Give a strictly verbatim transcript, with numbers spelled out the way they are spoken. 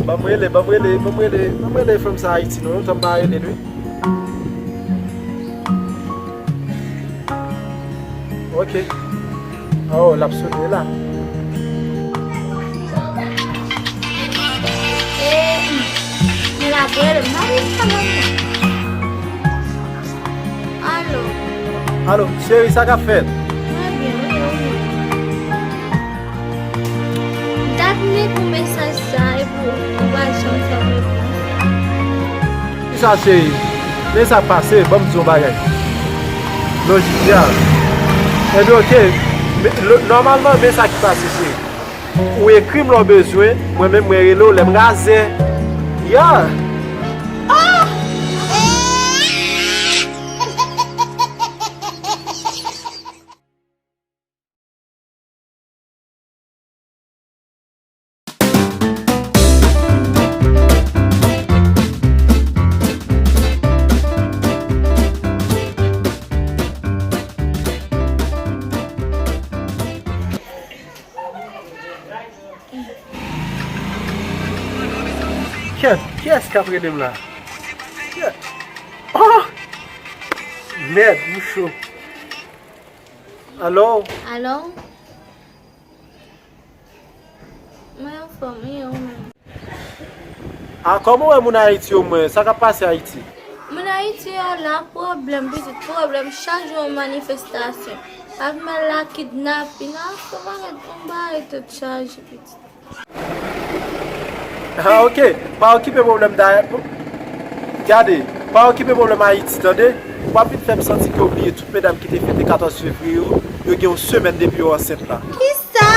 Ban m rele, ban m rele, ban m rele, ban m rele fanm sa Ayiti non, lontan m pa rele l wi. Ok. Oh, l ap sone la. Eh, men l ap rele m, pa rele m nan. Alo. Alo, cheri, sa k ap fèt? Mwen byen, wi, wi. M t ap mete pou mesaj sa epi ou pa janm fè m repons. Kisa, cheri? Men sa k pase, ban m di yon bagay. Lojik ya. Ebyen, ok. Men, lo- nòmalman, men sa ki pase, cheri. Ou ekri m lè w bezwen, mwen menm, mwen rele w lè m razè. Yeah! Kèt, kiyès k ap rele m la? Kèt. Oh! Mèd, m cho. Alo? Alo? Mwen anfòm, e ou menm? A, kòman w wè moun Ayiti yo mwen? Sa k ap pase Ayiti? Moun Ayiti yo la pwoblèm, pitit pwoblèm. Chak jou yon manifestasyon. Ak mal la kidnapin. A, fò bagay, yon bagay tèt chaje, pitit. Ah, ok. Pa okipe pwoblèm da-, gade, pa okipe pwoblèm Ayiti, tande? W ap vin fè m santi ke w bliye tout medam ki te fete katòz fevriye yo, yo gen yon semèn depi yo ansent la. Kisa?